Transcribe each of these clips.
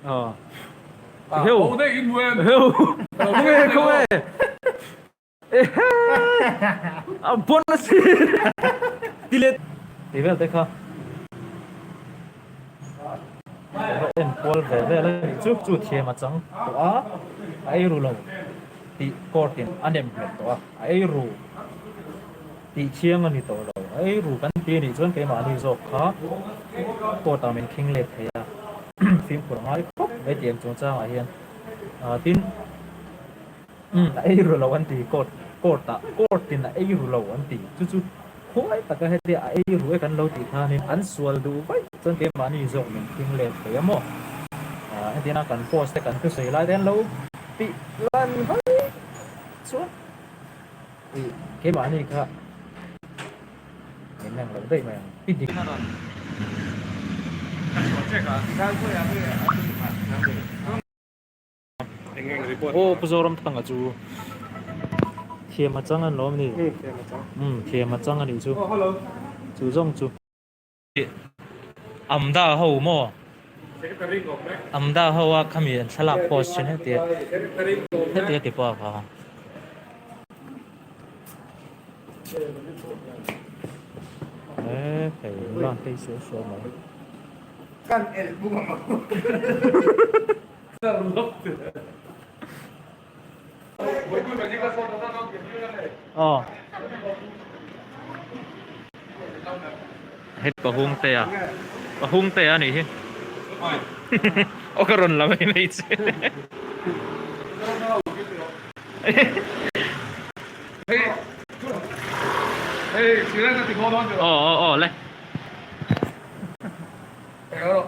Ờ. Heo. Heo. Khawnge khawnge. Ehe. A bon a si. Ti let. Ti vel te kha. En kual ve vel a nih chu chu thiam a chang tawh a, a ei ru lo tih court in a nem nghet tawh a, a ei ru tih thiang a ni tawh lo, a ei ru kan ti a nih chuan keimahni zawk kha court ah min khing let thei a, fimkhur a ngai khawp mai tih ang chungchangah hian tin a ei ru lo an ti court court ah court in a ei ru lo an ti chu chu Khawngaih taka hetia a ei ru e kan lo tih khanin an sual duh vaih chuan keimahni zawk min thing let thei a maw? Hetiana kan post te kan thusawi lai te an lo tih lan vaih chuan ih keimahni kha min reng lo daih mai ang. I dik. Aw Pu Zoramthanga chu thiam a chang a ni lawm ni? Umm thiam a chang a nih chu. Chu zawng chu. Amda ho maw? Amda ho a khami an thlalak post thin hetia hetia ti pawh a kha. E hei lan phei suau suau mai. Kan el bung ang. Aw hei pahung te a pahung te a nih hi aw ka rawn la mai mai che aw aw aw le aw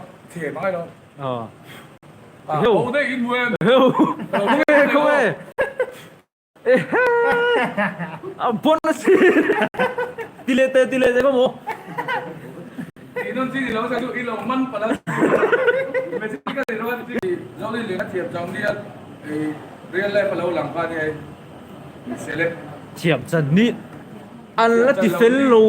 Ti leh teh ti leh teh maw. Thiam chan ni an la ti fel lo.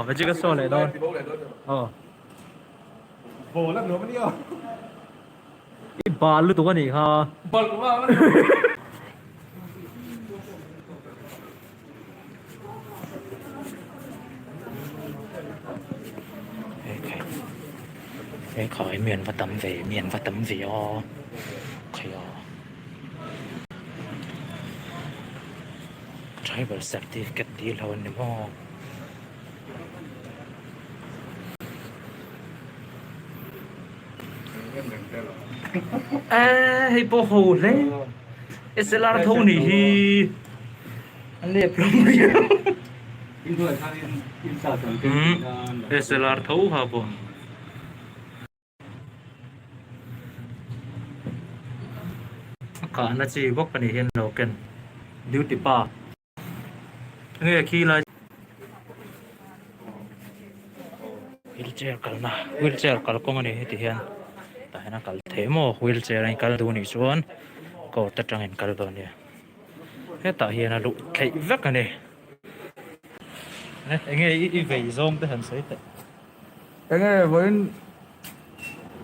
Magic a saw leh dawn. Aw. Ball a nuam a nia. I bal lutuk a nih kha. Bal ka a ni. He khai mi an va tam ve mi an va tam ve a khai a. Driver certificate tih lo a ni maw? Eee hei pawh ho hle SLR tho nih hi a lep lo mai a SLR tho ha pawh. A kahna chi bawk a nih hian lo ken duty pa nge khi lai wheelchair kalna wheelchair kalkawng a ni heti hian tah hian a kal theih maw wheelchair a in kal duh anih chuan court atangin kal dawn nia hetah hian a luh theih vek a ni enge i vei zawng te han sawi teh. Enge vawiin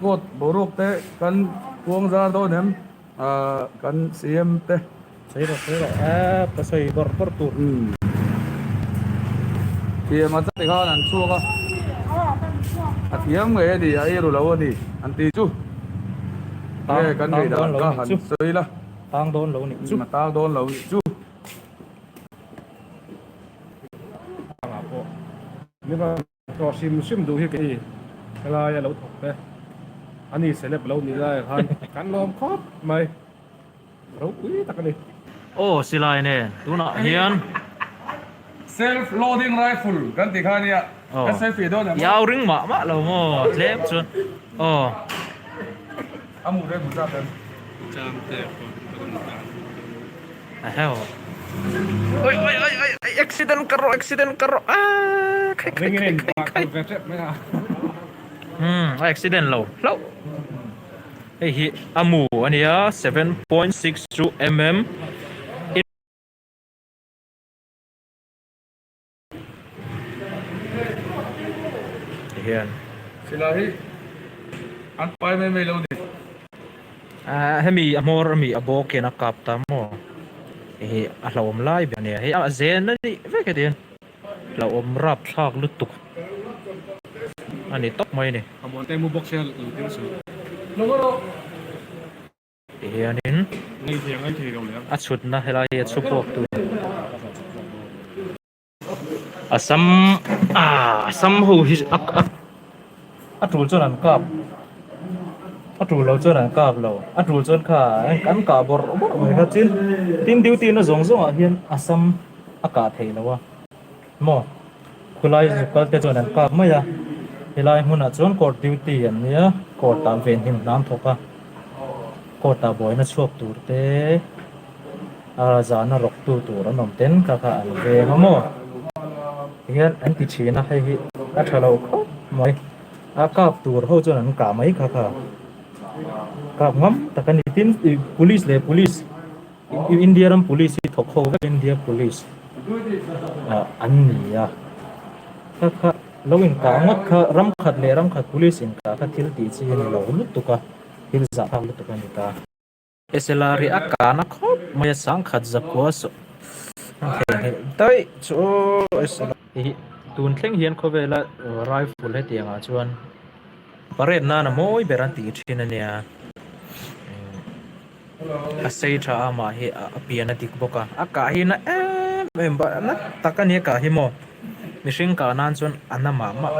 court boruak te kan kuang zar dawn em ah kan CM te. Sawi rawh sawi rawh aaa ka sawi bawrh bawrh tur. Umm thiam a chati khan an chhuak a a thiam ngei a ni a eiru lo a ni an ti chu nge kan ngei dan ka han sawi la. Tang dawn lo nih chu. A tang dawn lo nih chu. Tawh hrim hrim duh hi kei helai a lo thawk te a ni celeb lo ni lai khan kan lawm khawp mai ropui tak a ni. Aw silai nen tunah hian. Self loading rifle kan ti kha nia ka selfie dawn em aw. Iau ring mah mah lo maw tlem chuan aw. A mu reng mu zat em. Eheu. Oi oi oi oi oi accident ka rawh accident ka rawh aaa khai khai khai khai khai. Hmm a accident lo hlauh. Hei hi a mu ania 7.62 mm. Hian. Silai hi an pai mai mai lo ni. Ahh hemi a hmawr ami a bawk hian a kap ta maw? Hei hi a hlauhawm lai ber a nia. Hei a zen a nih vek heti hian hlauhawm rapthlak lutuk a ni tawp mai a ni. A muan te mu bawk sia lo tir suh. Ti hianin a chhutna helai hi a chhu pawk tur Assam ah Assam ho hi a a a tul chuan an kap a tul lo chuan an kap lo a tul chuan kha an kah bawrh bawrh mai kha tin tin duty na zawng zawng ah hian Assam a kah theih loh a. Maw? Khulai zuk kal te chuan an kap mai a, helai hmunah chuan court duty an nia, court ah venhim hna an thawk a, court ah buaina chhuak tur te, a zahna rawk tu tur an awm ten kha kha an veng a maw? Tihian an ti thin a, hei hi a tha lo khawp mai, a kap tur ho chuan an kah mai kha kha, kap ngam tak a ni, tin police leh police. India ram police hi thawk ho vek India police an ni a, kha kha lo inkah ngawt kha ram khat leh ram khat police inkah kha thil tih chi a ni lo lutuk a, thil zahthlak lutuk a ni ta. SLR hi a kahna khawp mai a, sangkhat zakua saw theihnghilh daih chu SLR hi tun thleng hian khawvela rifle hetiang ah chuan parade nana mawi ber an tih thin a nia. A sei tha a mah hi a pian a dik bawk a, a kah hi na em em bawk a, na tak a ni a kah hi maw mihring kah nan chuan a na mah mah.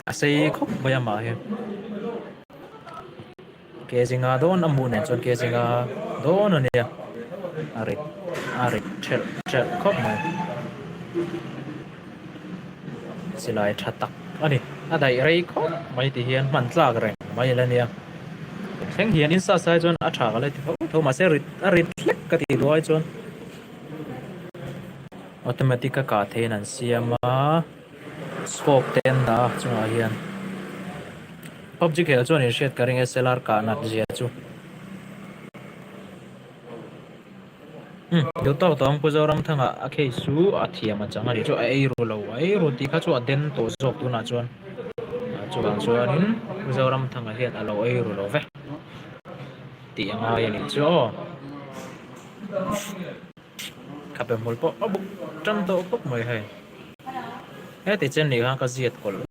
A sei khawp mai a mah hi. Ke zinga dawn a hmuh nen chuan ke zinga dawn a nia a rit a rit thelh thelh khawp mai silai tha tak a ni a daih rei khawp mai ti hian hman tlak reng mai la nia thleng hian in sa sai chuan a tha ka la ti tho tho mahse rit a rit hlek ka tih duai chuan automatic a kah theihin an siam a. Scope te an dah a chungah hian PUBG khel chuan in hriat ka ring e SLR kah nat zia chu. Umm duh tawk tawh ang Pu Zoramthanga a case chu a thiam a chang a nih chu a ei ru lo a ei ru tih kha chu a den tawh zawk tunah chuan chuvang chuanin Pu Zoramthanga hian a lo ei ru lo ve tih a ngai a nih chu aw. Khabe hmul pawh a buk tan tawh khawp mai hei. Heti chen nih khan ka ziat kawlh.